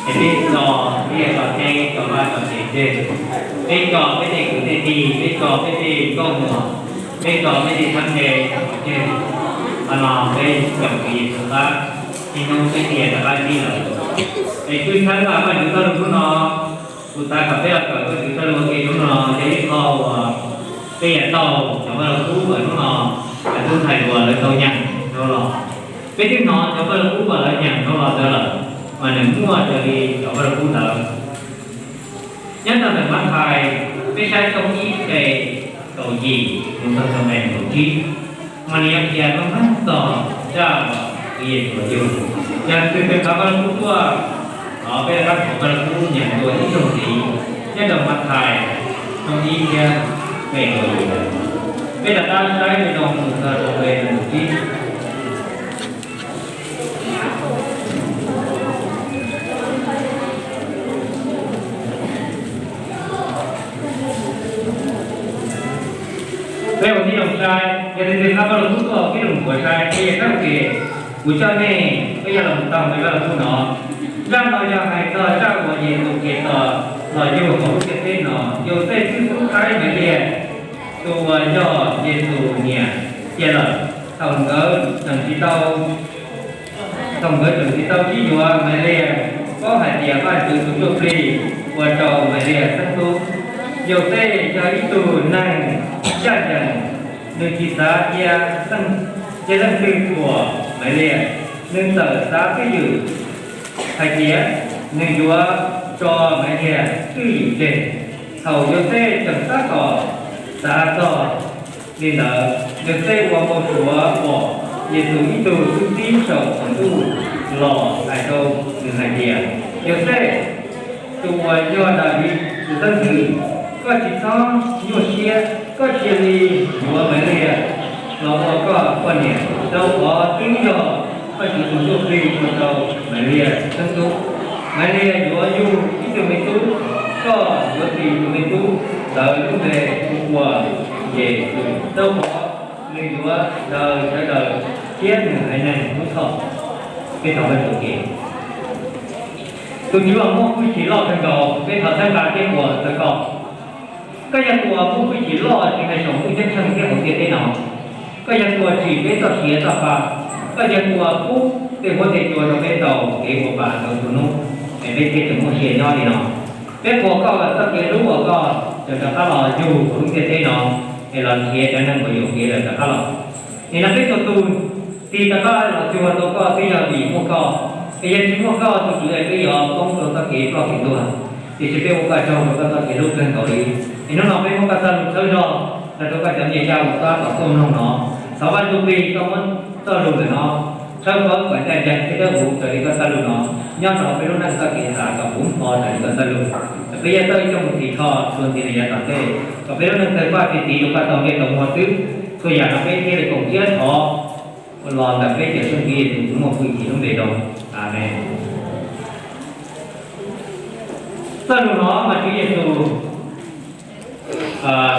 Peb tso peb yam tso teb tso vaj tso tsev tseg, peb tso peb tej kwv tej tij, peb tso peb tej nkauj muam, peb tso peb tej txheeb ze tseg. Qhov no peb cov kwv Yexus qab, niaj hnub peb thiaj rov qab ntsib lawm. Es kuj txhawb nqa Vajtswv txoj lus hnub no, kuv xav kom peb los kawm Vajtswv txoj lus ua ke hnub no yog ib qho uas peb yuav tau cov Vaj Lug Kub uas hnub no cov tub ntxhais uas lawv tau nyeem dhau los. Peb twb hnov cov Vaj Lug Kub uas lawv nyeem dhau los ntawd lawm, mas nws muaj raws li cov Vaj Lug Kub ntawd. Nyob rau ntawm Mathais, peb saib tshooj ib nqe kaum yim mus txog rau nqe kaum tsib, mas nws yuav qhia rau ntau txog zaj uas Yexus yug. Yog xws li cov Vaj Lug Kub tuaj, thov peb rov qab thov Vaj Lug Kub nyeem dua ib zaug ntxiv nyob rau Mathais tshooj ib thiab nqe kaum yim. Peb rov qab saib zoo mus txog rau nqe kaum tsib. Peb ua tib zoo saib, yog tias nqa Vaj Lug Kub tuaj, peb rov mus saib, peb yuav saib ua ke. Kuv coj nej peb yuav los mus taug nqe Vaj Lug Kub no. Zaj no yog hais txog zaj uas Yexus Khetos los yug hauv lub ntiaj teb no. Yauxej twb xub thaib Maivliag, tus uas yog Yexus niam, cia lawm. Thaum nkawd tseem tsis tau, thaum nkawd tseem tsis tau sib yuav, Maivliag paub hais tias Vajtswv tus Ntsuj Plig ua rau Maivliag xeeb tub. Yauxej yog ib tug neeg ncaj ncees, nws tsis xav cia, cia leej twg thuam Maivliag. Nws txawm xav twj ywm hais tias nws yuav tso Maivliag twj ywm tseg. Thaum Yauxej tseem tab tom xav txog li ntawd, Yauxej ua npau suav pom Yexus ib tug tub txib saum qaum ntuj los hais rau nws hais tias, Yauxej, tus uas yog Daviv tus xeeb ntxwv, koj tsis txhob nyuaj siab, koj cia li yuav Maivliag los ua koj poj niam, rau qhov twb yog Vajtswv tus Ntsuj Plig ua rau Maivliag xeeb tub. Maivliag yuav yug ib tug me tub, koj yuav tis tus me tub ntawd lub npe hu ua Yexus, rau qhov nws yuav daws sawv daws thiab nws haiv neeg lub txhoj. Peb thov Vajtswv kev. Tus Tswv uas muaj hwj chim loj kawg nkaus, peb thov txhawb nqa thiab qhuas txog koj. Koj yog tus uas muaj hwj chim loj tsis hais saum ntuj ceeb tsheej thiab hauv ntiaj teb no. Koj yog tus uas tsim peb txoj sia txoj pa. Koj yog tus uas pub tej huab tej cua rau peb tau kev ua pa ntau tus hnub, es peb thiaj tseem muaj sia nyob li no. Peb qhuas koj kom txoj kev hlub uas koj tseem rov qab los yug hauv lub ntiaj teb no, es los nrhiav cov neeg uas yuam kev lawm rov qab los. Nim no peb txhua tus tig rov qab los cuag tau koj twb yog vim muaj koj, es yog tsis muaj koj tus Tswv es peb yuav poob rau txoj kev ploj kev tuag. Tiam sis peb ua koj tsaug rau koj txoj kev hlub kawg nkaus li. Es hnub no peb muab koj txoj lus txhawb zog los rau koj cov me nyuam uas tab tom tuaj mloog no. Thov Vaj Ntsuj Plig koj muab txoj lus ntawm no tshawb fawb kom ncaj ncees thiab dawb huv raws li koj txoj lus no nyob rau peb lub neej txoj kev xav kom puv npo raws li koj txoj lus. Kom peb yuav tau ib txoj mus txhim kho txuas ntxiv rau yav tom ntej, kom peb lub neej tawg paj txi tiv rau koj tau ntsej tau muag xwb. Txhua yam no peb thiaj li koom siab thov los ntawm peb cawm Tswv Yexus tus muaj hwj chim lub npe zoo. Amees. Txoj lus no mas Tswv Yexus,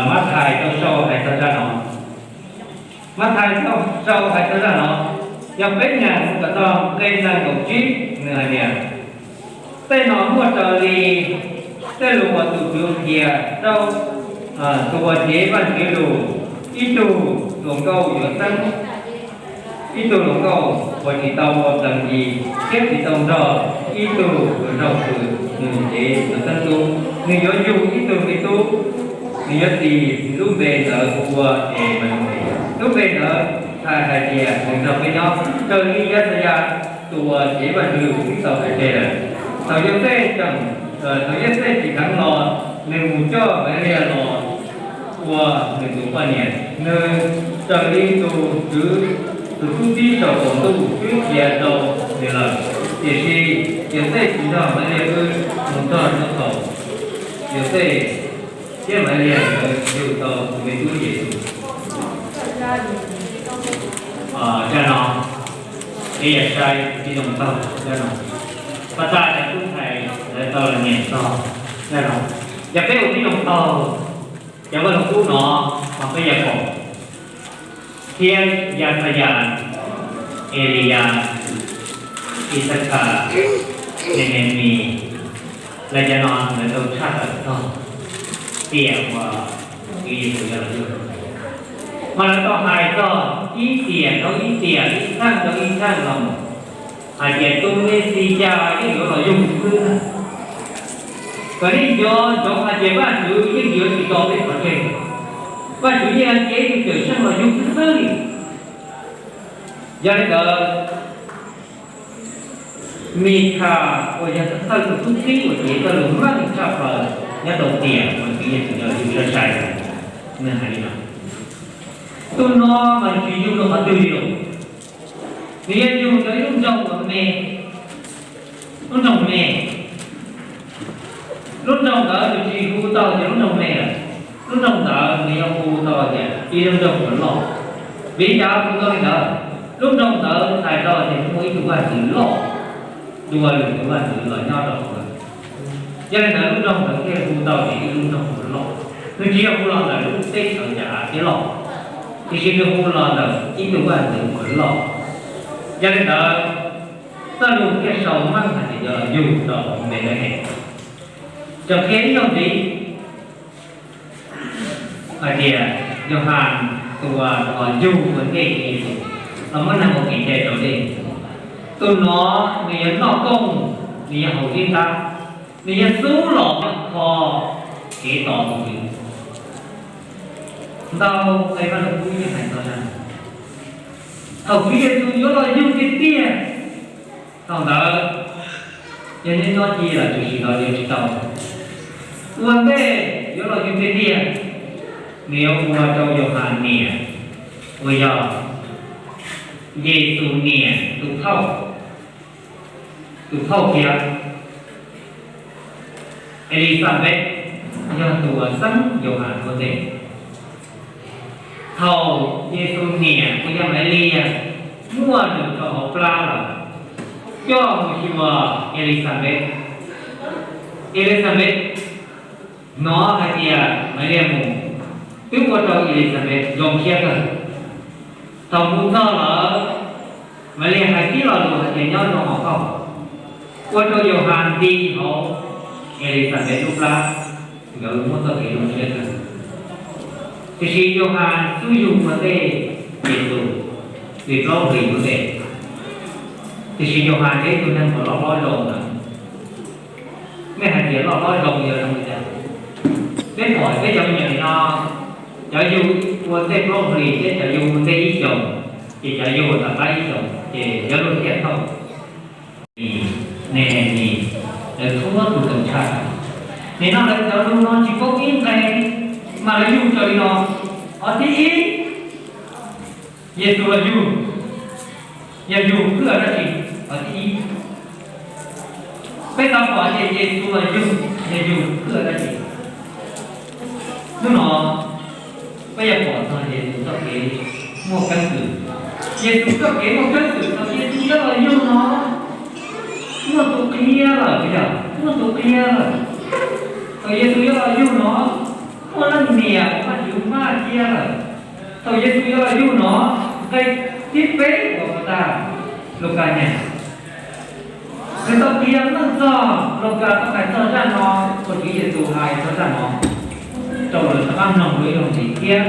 Mathais tau sau hais txog zaj no. Mathais tau sau hais txog zaj no, yog peb nyeem mus kom txog nqe nees nkaum tsib, nws hais tias, tej no muaj raws li tej lus uas tus Tswv qhia rau tus uas cev Vajtswv lus, ib tug hluas nkauj yuav xeeb ib tug hluas nkauj uas tsis tau ua plees yis thiab tsis tau nrog ib tug hluas nraug uas nws cev yuav xeeb tub. Nws yuav yug ib tug me tub, nws yuav tis lub npe ntawd hu ua Emanues. Lub npe ntawd txhais hais tias nws nrog peb nyob, raws li Yaxayas tus uas cev Vajtswv lus twb tau hais tseg lawm. Thaum Yauxej tseem, thaum Yauxej tsis kheev los, nws mus coj Maivliag los ua nws tus poj niam, nws raws li tus Tswv, tus tub txib saum qaum ntuj twb qhia rau nws lawm. Tiam sis Yauxej tsis nrog Maivliag pw mus txog rau thaum Yauxej thiab Maivliag nkawd yug tau tus me tub Yexus. Zaj no peb yuav saib ua tib zoo taug zaj no. Pab tas cov tub ntxhais lawv tau los nyeem txog zaj no. Yog peb ua tib zoo taug cov Vaj Lug Kub no, mas peb yuav pom thiab Yaxayas, Eliyas, Ixakhas, Nehemias, lawv cov no lawv tau tshaj tawm txog tiam uas Yexus yuav los yug. Mas lawv tau hais txog ib tiam rau ib tiam, ib txheej rau ib txheej los hais tias tus Mexiyas yeej yuav los yug xwb. Kom nej nco ntsoov hais tias Vajtswv yeej yuav tsis tso peb pov tseg. Vajtswv yeej cev tus Cawmseej los yug xwb xwb li. Yog li ntawd, Mikhas uas yog thawj tus tub txib uas cev txoj lus meej tshaj plaws nyob rau tiam uas Tswv Yexus yuav los yug sai sai, nws hais li no: Tus no mas tsis yug rau qhov twg li los, nws yog yug rau ib lub nroog uas me, lub nroog me. Lub nroog ntawd nws tsis hu tau tias lub nroog me lawm, lub nroog ntawd nws yog hu tau tias ib lub nroog uas loj. Vim li cas hu tau li ntawd? Lub nroog ntawd txhais tau tias muaj ib tug vaj ntxwv loj, dua lwm tus vaj ntxwv los nyob rau hauv. Yog li ntawd lub nroog ntawd thiaj hu tau tias ib lub nroog uas loj. Nws tsis yog hu los ntawm lub teb chaws Yam Av teb loj, tiam sis nws hu los ntawm ib tug vaj ntxwv uas loj. Yog li ntawd, txoj lus thiaj sau meej hais tias yuav los yug rau Npelehees. Tseem qhia ib zaug ntxiv hais tias Yauhas tus uas los yug ua ntej Yexus los muab neeg ua kev cai raus dej, tus no nws yuav noj tooj, nws yuav haus zib ntab, nws yuav xub los kho kev tos tus Tswv. Ntau nqe Vaj Lug Kub yeej hais txog zaj no. Thaum Tswv Yexus yuav los yug tiag tiag, thaum ntawd yog nyob nyob ci lawm tshwm sim los yuav tsis tau. Ua ntej yuav los yug tiag tiag, nws yuav ua rau Yauhas niam, uas yog Yexus niam tus phauj, tus phauj kiag Elixanpes, yog tus uas xeeb Yauhas ua ntej. Thaum Yexus niam uas yog Maivliag muaj nws rau hauv plab lawm, coj mus xyuas Elixanpes, Elixanpes hnov hais tias Maivliag mus, twb ua rau Elixanpes zoo siab kawg. Thaum mus txog lawm, Maivliag hais tib lo lus hais tias nyob zoo os phauj, ua rau Yauhas nti hauv Elixanpes lub plab, nkawd muab txoj kev zoo siab kawg. Tiam sis Yauhas xub yug ua ntej Yexus li plaub hlis ua ntej, tiam sis Yauhas yog ib tug neeg uas loj hlob zoo ntawd. Nej hais tias loj hlob zoo yog zoo li cas? Peb pom peb cov me nyuam no, cov yug ua ntej plaub hlis thiab cov yug ua ntej ib xyoos, ces cov yug tom qab ib xyoos ces cov luag thiaj thauj. Nehemias, lawv txhua tus tau tshaj. Nim no lawv cov lus no tsis paub ib nqe, mas lawv yug raws li no. Qhov thib ib, Yexus los yug, yog yug phwj dab tsi? Qhov thib ib, peb xav pom tias Yexus los yug, yog yug phwj dab tsi? Hnub no peb yuav pom txog Yexus txoj kev muaj keeb kwm. Yexus txoj kev muaj keeb kwm thaum Yexus yuav los yug no, muaj tus qhia lawm, yog muaj tus qhia lawm. Thaum Yexus yuav los yug no, muaj leej niam uas Vajtswv npaj cia lawm. Thaum Yexus yuav los yug no, nqe thib peb uas puas tag, Lukas niam, nws tau qhia meej txog, Lukas tau hais txog zaj no, uas Tswv Yexus hais txog zaj no rau lawv rov qab mloog dua ib zaug ntxiv thiab.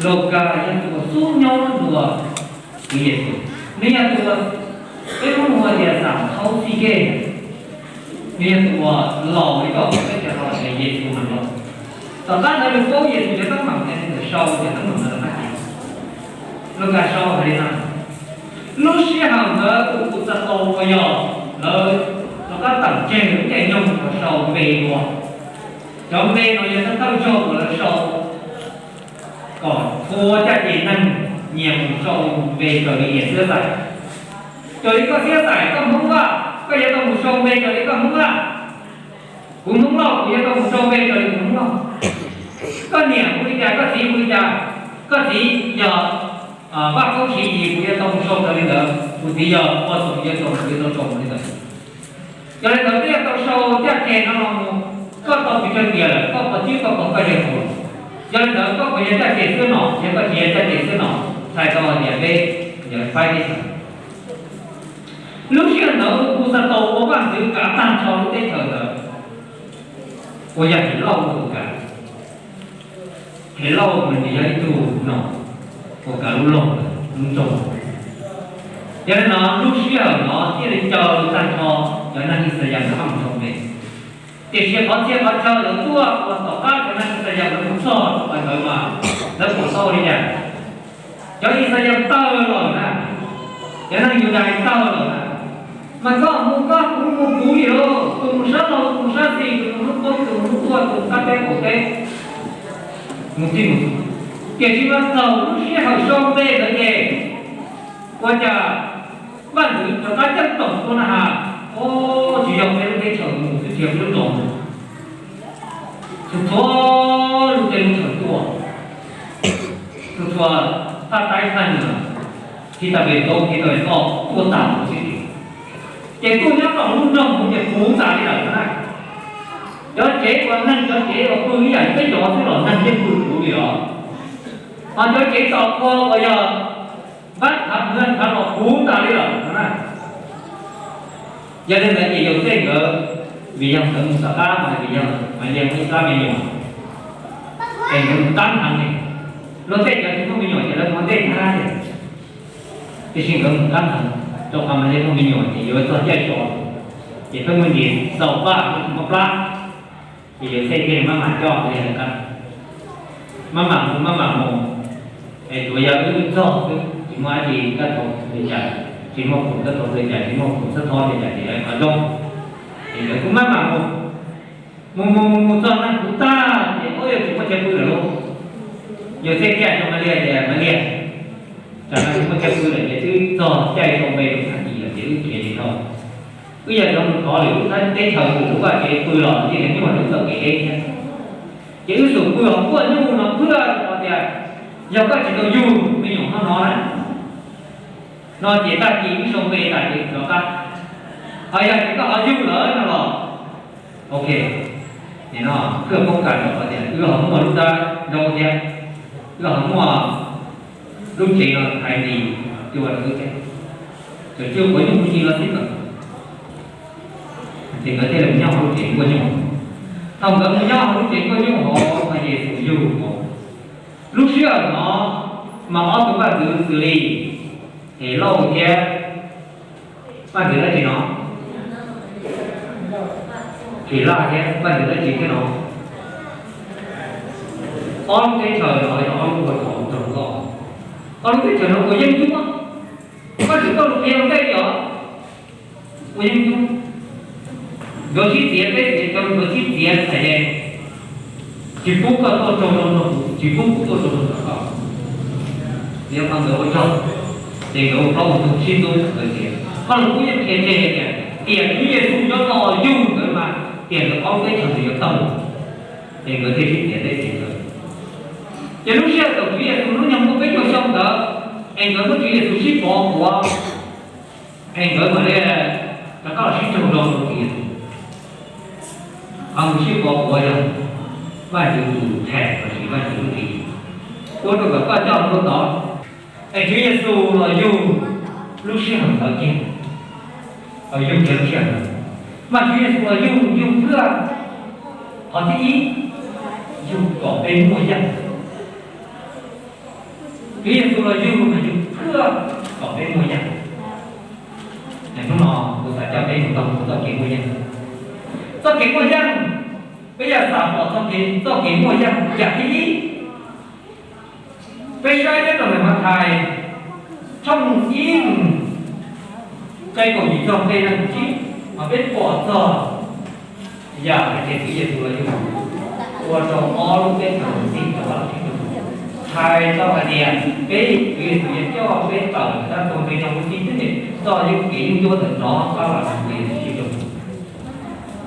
Lukas yog tus uas xub nyob dua Tswv Yexus, nws yog tus uas peb Hmoob hu tias xam khaub xib kej. Nws yog tus uas laus li koj peb cov laus tias Yexus mas laus. Tom qab ntawd nws paub Yexus cov teeb meem, nws sau cov teeb meem ntawd rau Lukas. Lukas sau hais li no: Lub sij hawm ntawd tus Kuxatus uas yog lawv rov qab tawm tseg lub caij nyoog uas sau npe dua, cov npe no yog thawj thawj zaug uas lawv sau kom txhua caj ces neeg nyias mus sau npe raws li nyias siab xaiv. Raws li koj siab xaiv, koj Hmoob Vaj, koj yuav tau mus sau npe raws li koj Hmoob Vaj. Kuv Hmoob Lauj, kuv yuav tau mus sau npe raws li kuv Hmoob Lauj. Koj niam hu li cas, koj txiv hu li cas, koj txiv yog Vaj Koob Siv Yis, kuv yuav tau mus sau raws li ntawd. Kuv txiv yog Vaj Txoos, yuav tau, kuv yuav tau sau li ntawd. Yog li ntawd peb yuav tau sau caj ces no los mus, koj tau tus tsawg tias lawm, koj pom tib koj pom koj yawg tus. Yog li ntawd koj puas yog caj ces xwb no, yog koj tsis yog caj ces xwb no, txhais tau hais tias peb yog faib teb chaws. Lub sij hawm ntawd tus Kuxatus uas Puas yog Helauj tus kav? Helauj nws yog ib tug nom uas kav lub loog lub nroog. Yog li no lub sij hawm no thiaj li caw tag nrho cov neeg Yixalayees nkawd mus nrog npe. Tiam sis qhov txhia qhov chaw lawv tuaj ua tom qab cov neeg Yixalayees nkawd mus txog rau qhov ntawd mas lawv puas tau ua li cas? Cov Yixalayees tawg lawm na, cov neeg Yudais tawg lawm na, mas koj mus koj, kuv mus kuv li lauj, tus mus sab laug tus mus sab xis, tus mus hnub poob tus mus hnub tuaj, tus mus qab teb qaum teb, mus txij mus xus. Tiam sis mas txog lub sij hawm sau npe ntawd ces ua cas Vaj Ntxwv rov qab ceeb toom tuaj na has, o, tsis yog peb lub teb chaws mus xwb, tsis yog peb lub zos mus, txhua txhua lub teb lub chaws tuaj, txhua txhua phaj taib phaj nws, tib tas pem tau tib tas pem toj tuaj tas mus xwb. Ces tuaj nyob rau lub nroog mus ces puv tas li lawm na. Cov tsev uas neeg cov tsev uas pw ib yam peb cov xwb los neeg yeej pw puv li os. Ho cov tsev tom qhua uas yog npab khav hwv khav los puv tas li lawm no na. Yog li ntawd ces Yauxej nkawd, vim yog nkawd mus tom qab mas vim yog Malis muaj ib plab me nyuam, es nkawd mus qab heev li. Luag tej cov tsis muaj me nyuam ces lawv mus ua ntej thab li, tiam sis nkawd mus qab heev, rau qhov Malis muaj me nyuam ces yuav txog caij so, ces pheej muaj ntsis xaus paj tsis muaj plab, ces Yauxej thiaj li maj mam coj Malis lawv qab, maj mam mus maj mam mus, es tsuas yog wb txog xwb, tsis muaj dab tsi kab tau li cas, tsis muaj khoom kab tau li cas, tsis muaj khoom xab thov li cas, ces lawv qhov zoo, ces lawv kuj maj mam mus, mus mus mus mus txog neeg puv tag ces ua yog tsis muaj chaw pw lawm lauj. Yauxej thiaj hais rau Malis tias, Malis, tsam no tsis muaj chaw pw lawm ces twb txog caij sau npe rau tag kis lawm ces wb khiav li dhau. Wb yog cov mus thov lwm lub teb chaws lwm lub vaj tsev pw los yeej yuav nyuaj lwm txoj kev deb thiab. Ces wb xum pw hauv nkuaj nyuj no thiab, rau qhov tias yog koj tsis tau yug me nyuam no no na, no ces tag kis wb sau npe tas ces rov qab. Ho yog tias koj ho yug lawm no los, ok, nim no wb poob kas rau qhov tias wb ho muaj lub dab nraub thiab, wb ho muaj lub tsev no thaiv ntis cua rau wb thiab. Txawm tsis quav nyuj kuv ci los xij peem. Ces nkawd thiaj li mus nyob hauv lub tsev nkuaj nyuj. Thaum nkawd mus nyob hauv lub tsev nkuaj nyuj hauv mas Yexus yug hauv. Lub sij hawm no mas ob tug vaj ntxwv xws li Helauj thiab vaj ntxwv dab tsi no, Helauj thiab vaj ntxwv dab tsi thiab no, ob lub teb chaws no yog ob lub ua rau nrog loj, ob lub teb chaws no ua yeeb ncuab. Vaj ntxwv Paj Lus qhia ua ntej tias ua yeeb ncuab, nkawd sib txiav teb txiav chaw, nkawd sib txiav txhais tes, tsis pub koj tuaj tsaug zog rau kuv, tsis pub kuv tuaj tsaug zog rau koj. Yog qhov nkawd ua tsaug, ces nkawd ua plaub ua ntug sib ntxub nkawd tias, Paj Lus kuj yeej qhia tseg tias tiam Tswv Yexus yuav los yug nkawd mas tiam nkawd ob lub teb chaws ntawd yuav tawg, ces nkawd thiaj sib txiav teb txiav chaw. Ces lub sij hawm thaum Tswv Yexus hnub nyoog muaj peb caug xyoo ntawd, es nkawd muab Tswv Yexus sib pov quav, es nkawd mam li rov qab los sib raug zoo rau Tswv Yexus. Qhov nkawd sib pov quav yog Vajtswv tus them lossis Vajtswv lub tswv yim, ua rau kom koj coj mus tod. Es Tswv Yexus los yug lub sij hawm ntawd kiag, los yug kiag lub sij hawm ntawd. Mas Tswv Yexus los yug, yug thiaj, qhov thib ib, yug kom peb muaj yeej. Tswv Yexus los yug mas yug thiaj kom peb muaj yeej. Es hnub no kuv xav coj peb mus taug txoj kev muaj yeej. Txoj kev muaj yeej, peb yuav xav pom txoj kev, txoj kev muaj yeej yam thib ib. Peb saib nyob rau Mathais tshooj ib, nqe kaum yim txog nqe nees nkaum tsib, mas peb pom txog yam hais tias Tswv Yexus los yug ua rau ob lub teb chaws ntxim rau vaj sib nyoog. Hais tau hais tias peb, Tswv Yexus yuav coj peb tawm tab tug nqi rau lub txib tib neeg txoj yeeb kev yeeb ncuab ntawm no pab los rau Tswv Yexus sib nyoog.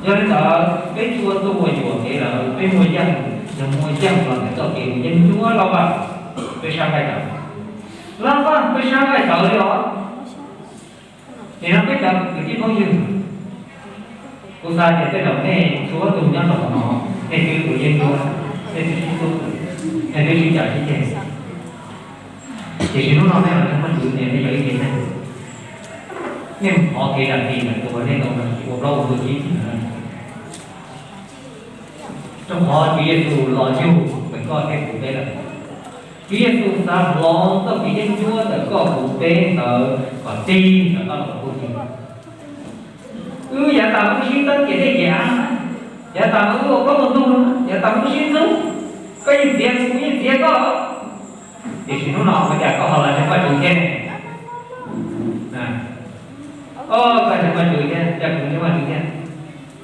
Yog li ntawd peb txhua tus uas yuam kev lawm peb muaj yeej, yog muaj yeej los ntawm txoj kev mus yeeb ncuab laj vaj, peb sab nqaij tawv. Laj vaj peb sab nqaij tawv li os. Nim no peb cov kwv tij phooj ywg, kuv xav tias tej zaum nej txhua tus nyob rau hauv no, nej twb ua yeeb ncuab, nej twb sib hlub, nej twb sib cav sib ceg. Tiam sis hnub no nej los nrog Vajtswv tias nej yog ib tsev neeg, nej mus thov kev zam txim ntawm tus uas nej tau ua plaub ua ntug tsib ntawd. Rau qhov Tswv Yexus los yug ntawm koj thiab kuv peb lawm. Tswv Yexus xav hloov txoj kev yeeb ncuab ntawm koj kuv peb ntawd kom tig rov qab los rau hauv koob. Wb yav tas wb sib txeeb ciam teb ciam av, yav tas wb ua plaub ua ntug, yav tas wb sib ntxub, koj yeej txiav kuv, kuv yeej txiav koj. Tiam sis hnub no ua cas koj ho los ntseeg Vajtswv thiab? Koj ntseeg Vajtswv thiab, cas kuv ntseeg Vajtswv thiab?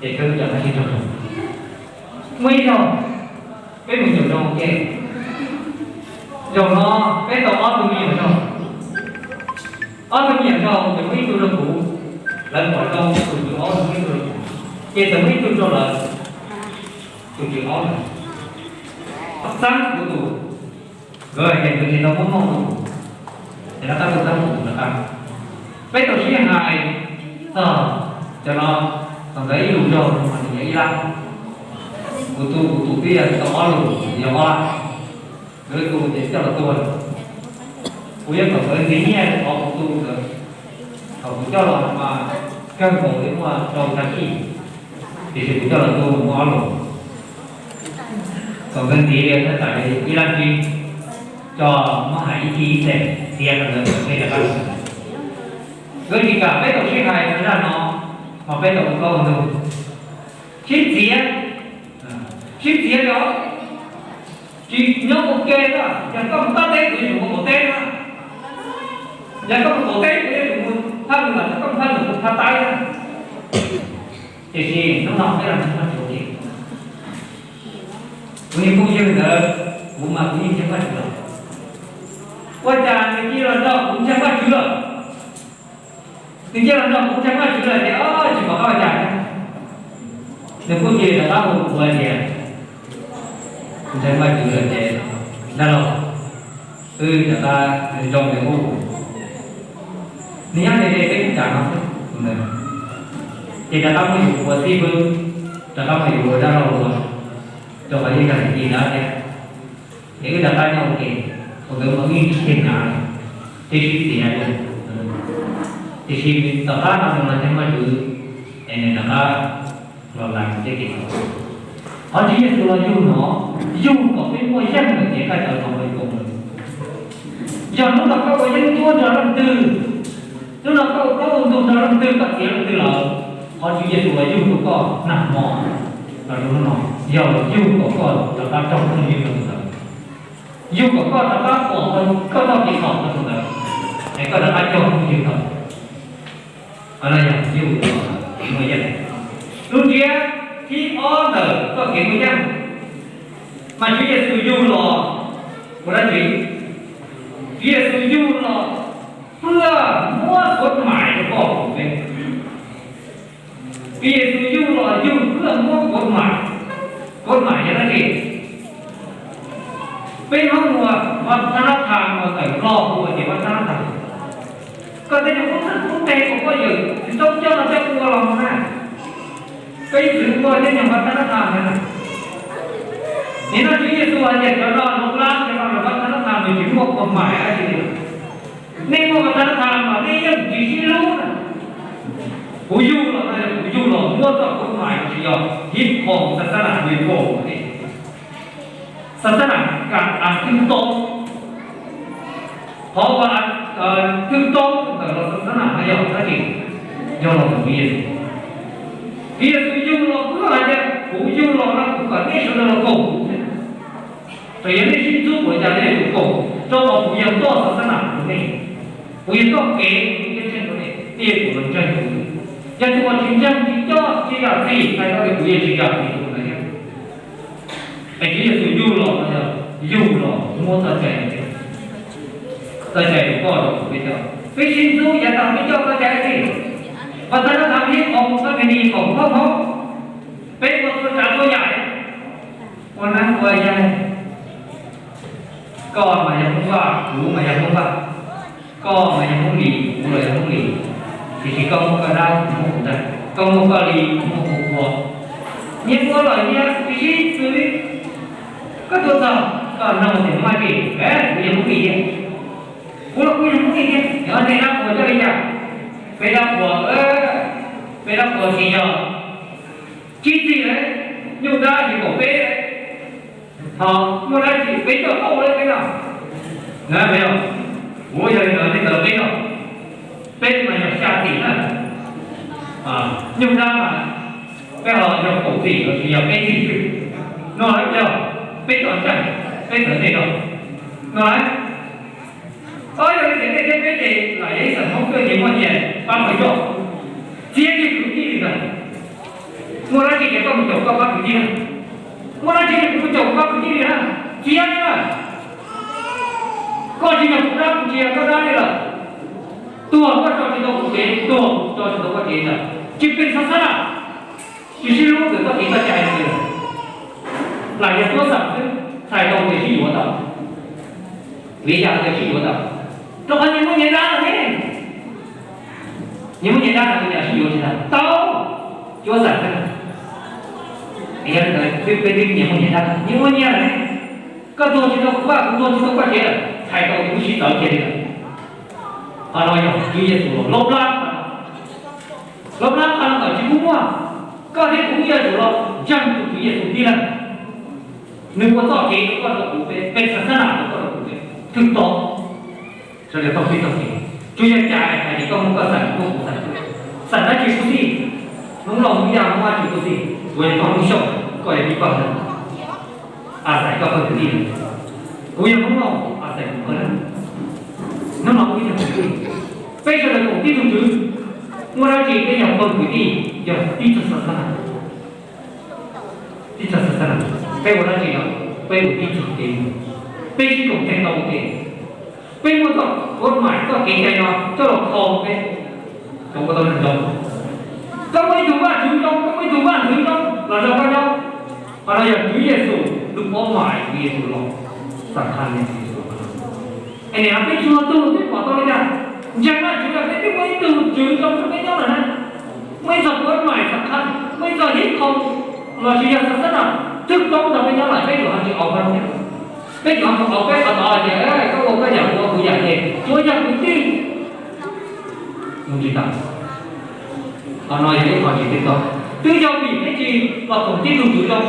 Ces koj cov no sib raug zoo. Muaj ib zaug peb mus caum zoo ua ke, zaum no peb tau ob tug me nyuam zaug. Ob tug me nyuam zaug ces muaj ib tug rau kuv, lawv pom zoo tus tswv ob tug me nyuam rau kuv, ces txawm muaj ib tug rau lawv, tus tswv ob lawm. Xab kuv tus, nkawd hais tias nkawd tsis tau muab mooj rau kuv, ces rov qab tuaj xab kuv tus rov qab. Peb tau sib hais txog cov no, thaum ntawd ib lub zaug mas nws yog ib lab, kuv tu kuv tus twb yog tau ob lub, yog ob lab. Nkawd tu ces coj los tua. Kuv yuav kom nkawd ntxiv nyiaj qhov kuv tu ntawd, thaum kuv coj los mas kawg nkaus li muaj rau xya khij, tiam sis kuv coj los tu muaj ob lub. Thaum nkawd ntxiv li thaj tsam li ib lab tsib, tso muab hais ib khij ib xees txiav qhov ntawd, peb rov qab los. Nkawd tsis kam peb tau sib hais rau zaj no, mas peb tau ua plaub ua ntug sib txiav, sib txiav li os. Tsis nyob ua ke na, yog koj mus Thaib teb kuv yuav tsum mus qaum teb na, yog koj mus qaum teb kuv yuav tsum mus Thaib, mas koj mus Thaib kuv mus Thaib na. Tiam sis hnub no peb los ntseeg Vajtswv ces kuv niag phooj ywg ntawd, kuv mas kuv yeej ntseeg Vajtswv lawm. Ua cas nws cia los nrog kuv ntseeg Vajtswv lawm? Nws cia los nrog kuv ntseeg Vajtswv lawm ces tsis pom qab ua cas thiab. Nws kuj cia li rov qab hu kuv hais tias, ntseeg Vajtswv lawm ces, dab laug, wb rov qab zoo li ub. Nws nyob ze ze peb lub tsam no xwb, ces rov qab muab yus ua xib fwb, rov qab muab yus ua dab laug ua, rau qhov yeej yog niam txiv dab thiab. Ces wb rov qab nyob ua ke, thaum ntawd mas wb yeej tsis ceg nyav, thiab sib txiav li. Tiam sis tom qab no nws los ntseeg Vajtswv, es nws rov qab los lais tej kev txhaum. Qhov Tswv Yexus los yug no, yug kom peb muaj yeej lawm ces koj cov no ua li ko. Yog hnub no koj ua yeeb ncuab nrog leej twg, hnub no koj ua plaub ua ntug nrog leej twg, koj txiav leej twg lawm, qhov Tswv Yexus los yug rau koj nag hmo los rau hnub no, yog los yug kom koj rov qab raug phooj ywg rau tus ntawd, yug kom koj rov qab pom koj txoj kev txhaum rau tus ntawd, es koj rov qab cog phooj ywg tau. Qhov no yog yug kom muaj yeej. Lub ntsiab thib ob ntawm txoj kev muaj yeej, mas Tswv Yexus yug los ua dab tsi? Tswv Yexus yug los ua muab kuv mam rau koj kuv peb. Tswv Yexus yug los yug ua muab kuv mam, kuv mam yog dab tsi? Peb Hmoob ua vaj thab nab tham ua tawm Nplog ua ces vaj thab nab tham. Koj tej nyuag koob xwb koob tes kom koj yawm tsis tau coj los coj ua los na. Koj ib txwv ua tej nyuag vaj thab nab tham na. Nim no Tswv Yexus hais tias cov no lub lab cov no vaj thab nab tham nws tsis muaj kuv mam dab tsi li. Nej muaj vaj thab nab tham mas nej yeej tsis sib hlub na. Kuv yug los no yog kuv yug los muab txoj kuv mam tsis yog hib qho xas xab nas li ko. Xas xab nas kam as twg tau, qhov uas twg tau ntawm los xas xab nas no yog dab tsi? Yog los ntawm Tswv Yexus. Tswv Yexus yug los kuj hais tias kuv yug los no kuv kom nej sawv daws los koom kuv. Txawm yog nej sib ntxub npaum cas nej yuav tsum koom, rau qhov kuv yog txoj xas xab nas rau nej, kuv yog txoj kev mus ib tseeg rau nej, nej yuav tsum los ntseeg kuv. Yog tus uas tsis ntseeg tsis coj tsis zam txim hais tau tias kuv yeej tsis zam txim rau tus ntawd thiab. Es Tswv Yexus yug los no yog yug los muab txoj cai, txoj cai rau koj rau kuv peb coj. Peb sib ntxub yav tag peb coj txoj cai dab tsi? Vaj thab nab tham ib qho mus txoj kev li koom koj Hmoob, peb ua txhua tsav txhua yam. Ua neeb ua yaig, koj mas yog Hmoob Vaj, kuv mas yog Hmoob Vaj, koj mas yog Hmoob Lis, kuv los yog Hmoob Lis, tiam sis koj muaj koj dab, kuv muaj kuv dab, koj muaj koj li, kuv muaj kuv qhua. Nyias ua los nyias sib xws li. Koj tuaj txog koj nug tias Hmoob Vaj tsi? Kuv yog Hmoob Lis thiab. Kuv los kuv yog Hmoob Lis thiab. Yog nej dab qhuas coj li cas? Peb dab qhuas, peb dab qhuas tsis yog, tsis txim lawm, nyuj dab tsis pom peb. Ho muaj dab tsi peb coj tuaj ua peb no? Na, peb no, kuv yog li no nej tau peb no, peb mas yog xya tim na. Nyuj dab mas peb ho yog kaum tim los sis yog peb tim xwb. No lawm yog peb tau ntseeg, peb txawv tej no. No lawm. Ob, yog li ces nej thiab peb ces lam yog ib xeem Hmoob twg ces muaj nyias pab qhov coj, txiab kiag kwv tij li ntawd. Muaj dab tsi ces koj mus caum koj pab kwv tij na. Muaj dab tsi ces kuv mus caum kuv pab kwv tij li na, txiab li na. Koj tsis yog kuv dab, kuv tsis yog koj dab li lawm. Tuag koj tso tsis tau kuv tsev, tuag kuv tso tsis tau koj tsev ntag. Tsis pes xav xav na, tsis sib hlub ntawm txoj kev txoj cai li. Lam yog cuab xeem xwb, txhais tau tias sib yuav tau. Vim li cas tias sib yuav tau? Rau qhov nyias muaj nyias dab lawm ne. Nyias muaj nyias dab lawm, nyias sib yuav tsis tau, tau cuab xeem xwb. Yog li ntawd peb twb nyias muaj nyias dab, nyias muaj nyias lawm ne. Koj tuag tsis tau kuv vaj, kuv tuag tsis tau koj tsev lawm, txhais tau tias wb sib txawv kiag li lawm. Qhov no yog Tswv Yexus los lab plab qhov no. Lab plab qhov no tawm tsis pub muaj. Koj thiab kuv yog tus los ntseeg tus Tswv Yexus tib leeg. Nws ua txoj kev rau koj rau kuv peb, pes xav xav na rau koj rau kuv peb, twb tau. Sawv daws tau pib txoj kev, tsuas yog cas hais tias koj muaj koj xeem, kuv muaj kuv xeem, xeem dab tsi kuj xij, Hmoob Lauj Hmoob Yaj Hmoob dab tsi kuj xij, tsuas yog koj Hmoob Xyooj koj yog tib pawg ntag. A xais koj pawg kwv tij, kuv yog Hmoob Lauj a xais kuv pawg na. Hnub no wb yog kwv tij, peb sawv daws koom tib tug Tswv, muaj dab tsi peb yog pawg kwv tij, yog tib tug xav xav na. Tib tug xav xav na, peb ua dab tsi no, peb ua tib tug kev, peb sib koom tes tau ua ke. Peb muaj txoj ua maim txoj kev cai no coj los kho peb, kom ua tau neeg zoo. Koj muaj ib tug Vajtswv zoo, koj muaj ib tug Vajtswv zoo los zoo koj nyob. Qhov no yog Tswv Yexus lub ua maim, Tswv Yexus los xam khaj li Tswv Yexus. Es nim no peb txhua tug twb pom tau li cas? Ntseeg Vajtswv los peb twb muaj ib tug Tswv zoo rau peb nyob lawm na. Muaj ib txoj ua maim xam khaj, muaj ib txoj hib qho los sis yog xav xav no twb poob rau peb nyob lawm, peb yuav ho tsis aus koj thiab. Peb yuav ho tsis aus peb qhov tod tias koj ua koj yam, kuv ua kuv yam ces tsuas yog kwv tij. Mus tsis tau. Qhov no yog ib qho tsis tau. Twb yog vim peb tsis los koom tib tug Tswv zoo,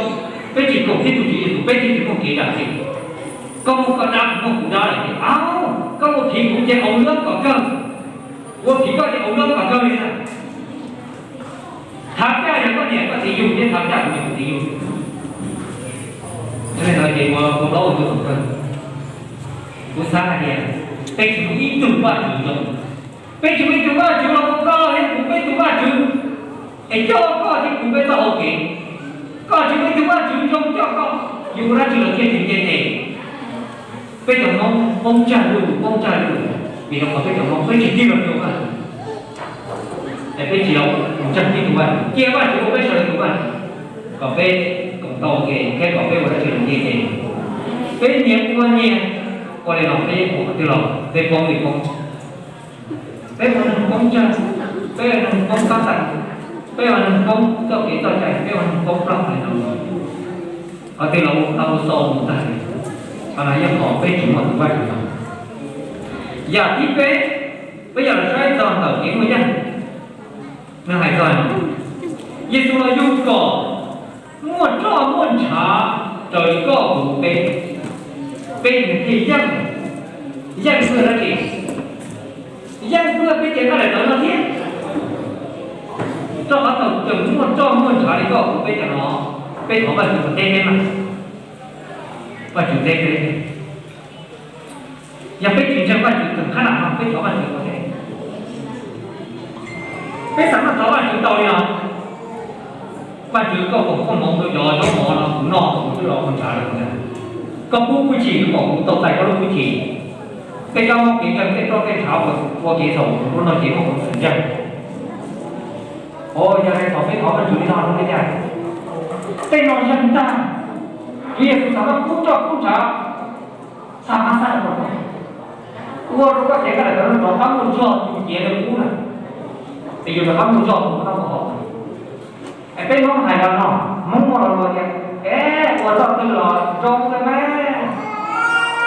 peb tsis koom tib tug Tswv Yexus, peb thiaj tsis muaj kev zam txim. Koj muaj koj dab, kuv muaj kuv dab lawm ces, au, koj ua phiv kuv ces au lwb kom kawg, kuv ua phiv koj ces au lwb kom kawg li na. Thav caj yog koj niam koj txiv yug thiab thav caj kuv niam kuv txiv yug. Yog li ntawd ces ua kuv hlob ua tus txhaum kawg. Kuv xav hais tias peb tsis muaj ib tug Vajtswv zoo. Peb tsis muaj ib tug Vajtswv los ua koj thiab kuv peb tug Vajtswv es coj koj thiab kuv peb txoj hau kev. Koj tsis muaj ib tug Vajtswv zoo coj koj, yus ua dab tsi los thiaj tsis nce tes. Peb cov Hmoob poob tsag lug, poob tsag lug, vim rau qhov peb cov Hmoob peb tsis tig los rau Vajtswv. Es peb tsis los ntseeg tib tug Vajtswv, cia Vajtswv ua peb sawv daws tus Vajtswv, kom peb koom tau ua ke thiab kom peb ua dab tsi los nce tes. Peb nyias ua nyias, ua li no peb ua qhov twg los peb poob li poob. Peb ua neeg poob tsag, peb ua neeg poob tab tas, peb ua neeg poob txoj kev txoj cai, peb ua neeg poob plaub hau li no. Qhov twg los ua tau sau mus tag li. Qhov no yog qhov peb tsis muaj tus Vajtswv no. Yam thib peb, peb yog los saib txog ntawm kev muaj yeej. Nws hais txog, Yexus los yug kom muaj roj muaj ntshav raws li koj kuv peb, peb nws thiaj yeej. Yeej ua dab tsi? Yeej ua peb cev koj daim tawv no thiab. Rau qhov thaum tseem muaj roj muaj ntshav li koj kuv peb cov no, peb thov Vajtswv kom teb peb mas, Vajtswv teb peb. Yog peb tsis ntseeg Vajtswv txeem qhab nab no peb thov Vajtswv ua teb. Peb xav mas thov Vajtswv tau li no. Vajtswv, koj foom koob hmoov rau cov zaub mov no kuv noj kuv twb los ua ntshav lawm. Koj pub hwj chim rau kom kuv tau txais koj lub hwj chim. Peb tsob hmoov kev nkeeg, tej roj tej ntshav uas ua kev txhaum kuv lub no ces muab kuv txhim ncaj. Os, yog hais thaum peb thov Vajtswv li no rau peb cas, tej no yeej tag. Tswv Yexus xav mas kub roj kub ntshav, xa mas xa rau, ua rau koj cev koj daim tawv no rov qab muaj zog tus ciav li qub na. Es yus rov qab muaj zog tus no mus hauv. Es peb Hmoob hais los no, Hmoob muaj lo lus tias, es ua txoj twg los zoo kawg mas,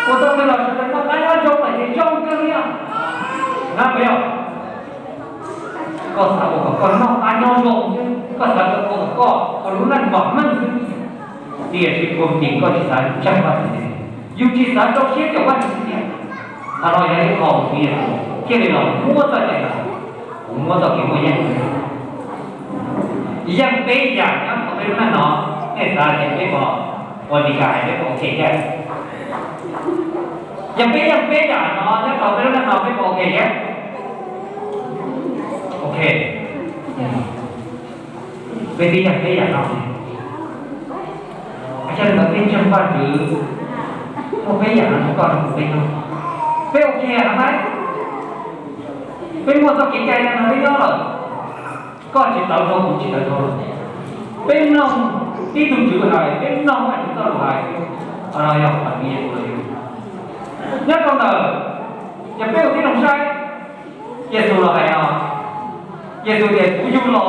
ua txoj twg los sawv daws noj qab nyob zoo lawm ces zoo kawg li os. Na puas yog? Koj xav ua kom koj noj qab nyob zoo xwb, koj xav ua kom koj ua lub neej vam meej xwb. Tiam sis puas nkees koj tsis xav ntseeg Vajtswv tiag? Yus tsis xav rau siab rau Vajtswv tiag. Qhov no yog ib qho uas Tswv Yexus thiaj li los muab txoj cai no, kuv muab txoj kev muaj yeej. Yeej peb yam nyob hauv peb lub neej no, nej xav tias peb puas, ua li cas hais peb puas ok thiab? Yog peb yeej peb yam no nyob rau peb lub neej no peb puas ok thiab? Ok. Peb twb yeej peb yam no, yog li ntawd peb ntseeg Vajtswv muaj peb yam no rau koj rau kuv peb nyob, peb ok heev. Peb muaj txoj kev cai no rau peb nyob lawm, koj tsis tawv dhau kuv tsis tawv dhau lawm. Peb mloog tib tug tswv hais, peb mloog Vajtswv txoj lus hais, qhov no yog qhov Tswv Yexus los yug. Nyob rau ntawm, yog peb ua tib zoo saib, Yexus los hais no, Yexus tias kuv yug los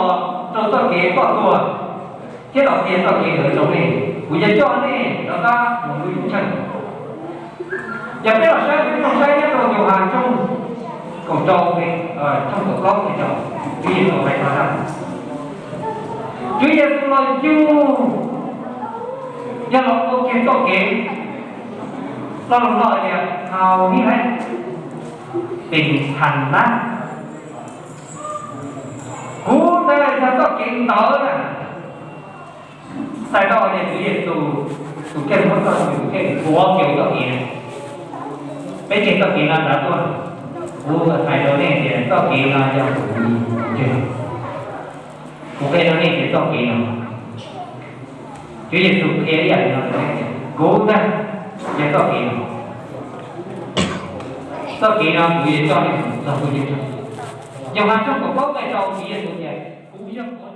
rau txoj kev koj tuag thiab los qhia txoj kev ntawd rau nej, kuv yuav coj nej rov qab mus lub ib tsheej. Yog peb los saib, peb los saib nyob rau Yauhas tshooj kaum rau, tshooj kaum plaub, Tswv Yexus hais tau zaj, Tswv Yexus los yug, yog los ua kiag txoj kev, lo lus no tias hau ni lab, pes thas lab, kuv ntag yog txoj kev ntawd na. Txhais tau tias Tswv Yexus tus kev muab txoj, tus kev tuav kiag txoj kev, peb tseg txoj kev no nrad tuaj. Kuv hais rau nej tias txoj kev no yog kuv tseg. Kuv qhia rau nej tias txoj kev no, Tswv Yexus qhia ib yam li no rau nej tias kuv ntag yog txoj kev no. Txoj kev no kuv yuav coj nej mus txog tus ceeb tsheej. Yauhas tshooj kaum plaub nqe rau, Tswv Yexus tias kuv yog qhov